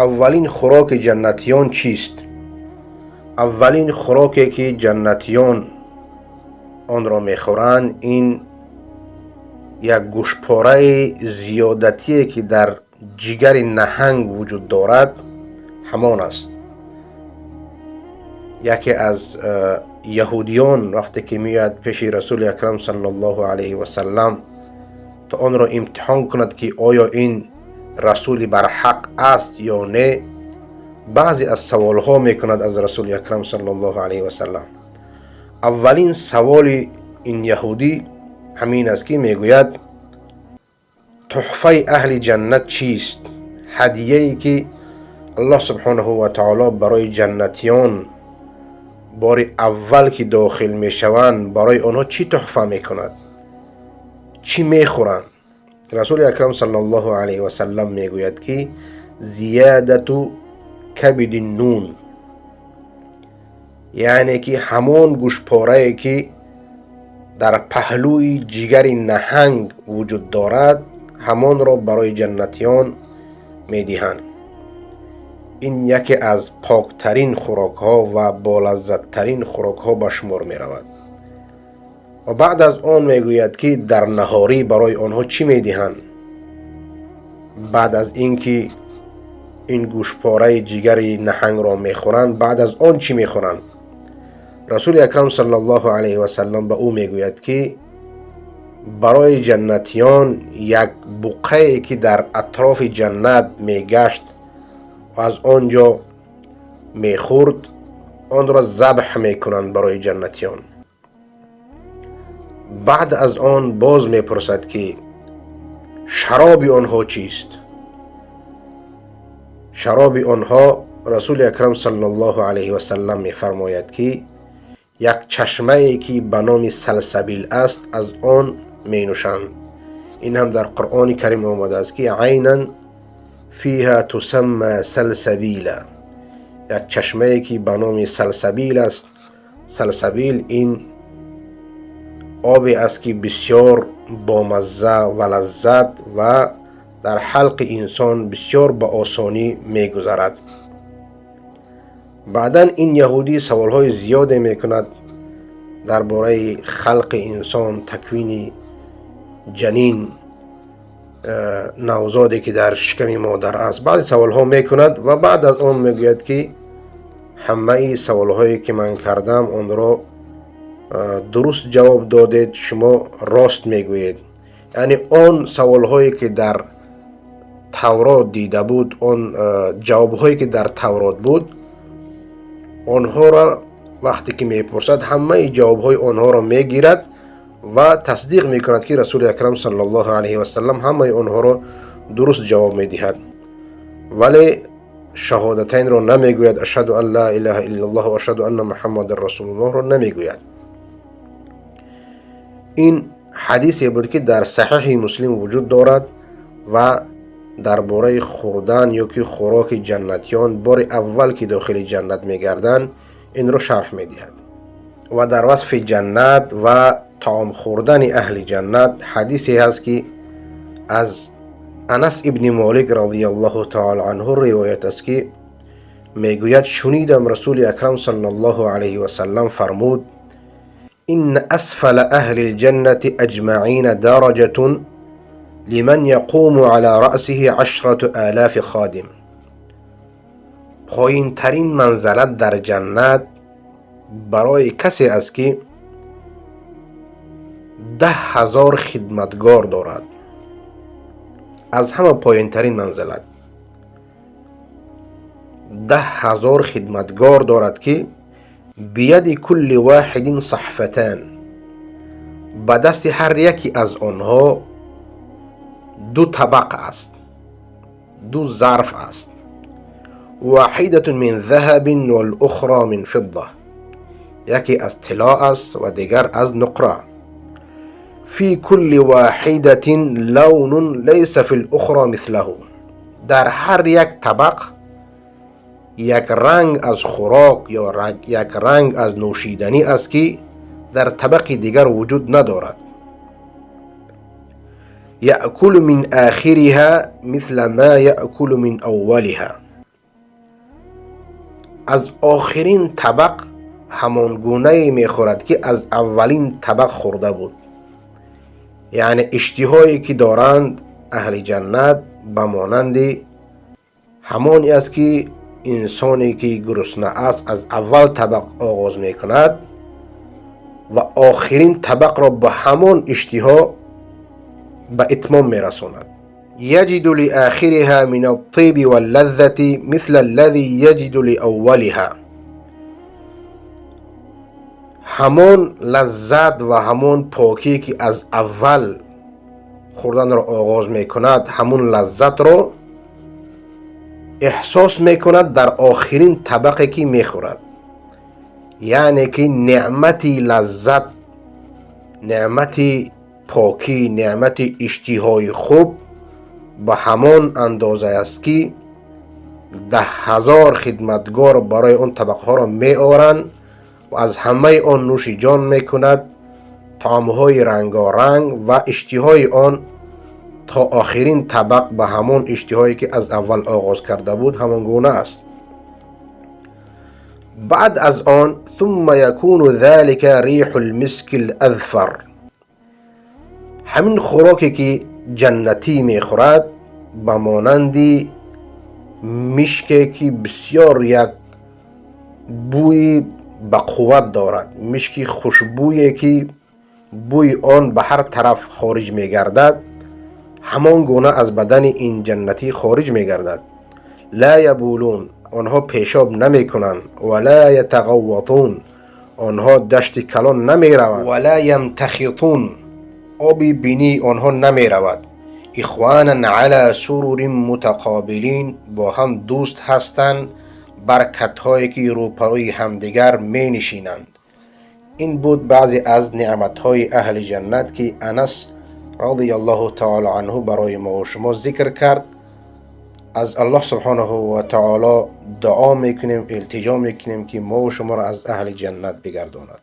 اولین خوراک جنتیان چیست؟ اولین خوراکی که جنتیان آن را میخورند این یک گوشپاره زیادتی که در جگر نهنگ وجود دارد همان است. یکی از یهودیان وقتی که میاد پیش رسول اکرم صلی الله علیه و سلم تا آن را امتحان کند که آیا این رسول بر حق است یا نه، بعضی از سوالها میکند از رسول اکرم صلی الله علیه و سلم. اولین سوال این یهودی همین است که میگوید تحفه اهل جنت چیست؟ هدیه‌ای که الله سبحانه و تعالی برای جنتیان بار اول که داخل میشوند برای آنها چی تحفه میکند، چی میخورند؟ رسول اکرم صلی الله علیه و سلم میگوید که زیادت کبد النون، یعنی که همان گوشپاره که در پهلوی جگر نهنگ وجود دارد همان را برای جنتیان میدهند. این یکی از پاکترین خوراک ها و بالذت‌ترین خوراک ها به شمار می رود. و بعد از آن میگوید که در نهاری برای آنها چی میدهند؟ بعد از اینکه این گوشپاره جگر نهنگ را میخورند بعد از آن چی میخورند؟ رسول اکرم صلی الله علیه و سلم به او میگوید که برای جنتیان یک بقعه که در اطراف جنت میگشت و از آنجا میخورد آن را ذبح میکنند برای جنتیان. بعد از آن باز میپرسد که شراب آنها چیست؟ شراب آنها رسول اکرم صلی الله علیه و سلم میفرماید که یک چشمه که به نام سلسبیل است از آن می نوشند. این هم در قرآن کریم آمده است که عینا فیها تسمى سلسبیلا، یک چشمه که به نام سلسبیل است. سلسبیل این آبی است که بسیار بامزه و لذت و در حلق انسان بسیار به آسانی میگذرد. بعدا این یهودی سوالهای زیادی میکند درباره خلق انسان، تکوین جنین، نوزادی که در شکم مادر است. بعضی سوالها میکند و بعد از آن میگوید که همه سوالهایی که من کردم آن را درست جواب دادید، شما راست میگویید. یعنی آن سوالهایی که در تورات دیده بود، آن جوابهایی که در تورات بود، آنها را وقتی که میپرسد همه جوابهای آنها را میگیرد و تصدیق میکند که رسول اکرم صلی الله علیه و سلم همه آنها را درست جواب میدهد، ولی شهادتین را نمیگوید، اشهد ان لا اله الا الله و اشهد ان محمد رسول الله را نمیگوید. این حدیثی بود که در صحیح مسلم وجود دارد و درباره خوردن یا که خوراک جنتیان بار اول که داخل جنت میگردند این را شرح میدهد. و در وصف جنت و طعام خوردن اهل جنت حدیثی هست که از انس ابن مالک رضی الله تعالی عنه روایت است که میگوید شنیدم رسول اکرم صلی الله علیه و سلم فرمود ان اسفل اهل الجنة اجمعین درجة لمن يقوم على رأسه 10,000 خادم. پایین ترین منزلت در جنت برای کسی است که 10,000 خدمتگار دارد. از همه پایین ترین منزلت 10,000 خدمتگار دارد که بید کل واحد صحفتان، به دست هر یکی از آنها 2 طبق است، 2 ظرف است. واحدة من ذهب والأخرى من فضة، یکی از طلا است و دیگر از نقره. فی کل واحدة لون لیس فی الأخرى مثله، در هر یک طبق یک رنگ از خوراک یا یک رنگ از نوشیدنی است که در طبق دیگر وجود ندارد. یأکل من آخرها مثل ما یأکل من اولها، از آخرین طبق همان گونه میخورد که از اولین طبق خورده بود. یعنی اشتهایی که دارند اهل جنت به مانند همانی است که انسانی که گرسنه است از اول طبق آغاز میکند و آخرین طبق را به همان اشتها به اتمام میرساند. یجد لآخرها من الطیب واللذة مثل الذي یجد لأولها. همان لذت و همان پاکی که از اول خوردن را آغاز میکند، همون لذت را احساس میکند در آخرین طبقه که میخورد. یعنی که نعمت لذت، نعمت پاکی، نعمت اشتهای خوب به همان اندازه است که 10,000 خدمتگار برای آن طبقها را می آورند و از همه آن نوش جان میکند، طعامهای رنگارنگ و اشتهای آن تا آخرین طبق به همان اشتهایی که از اول آغاز کرده بود همان گونه است. بعد از آن ثم یکون ذلك ریح المسک الاذفر. همین خوراکی که جنتی میخورد به مانند مشکی که بسیار یک بوی به قوت دارد، مشکی خوشبویی که بوی آن به هر طرف خارج میگردد، همان گونه از بدن این جنتی خارج میگردد. لا یبولون، آنها پیشاب نمیکنند، ولا یتغوطون، آنها دشت کلان نمیروند، ولا یمتخطون، آبی بینی آنها نمیرود. اخوانا علی سرر متقابلین، با هم دوست هستند، بر کتهایی که روپروی همدیگر می نشینند. این بود بعضی از نعمتهای اهل جنت که انس رضی الله تعالی عنه برای ما و شما ذکر کرد. از الله سبحانه و تعالی دعا میکنیم، التجا میکنیم که ما و شما را از اهل جنت بگرداند.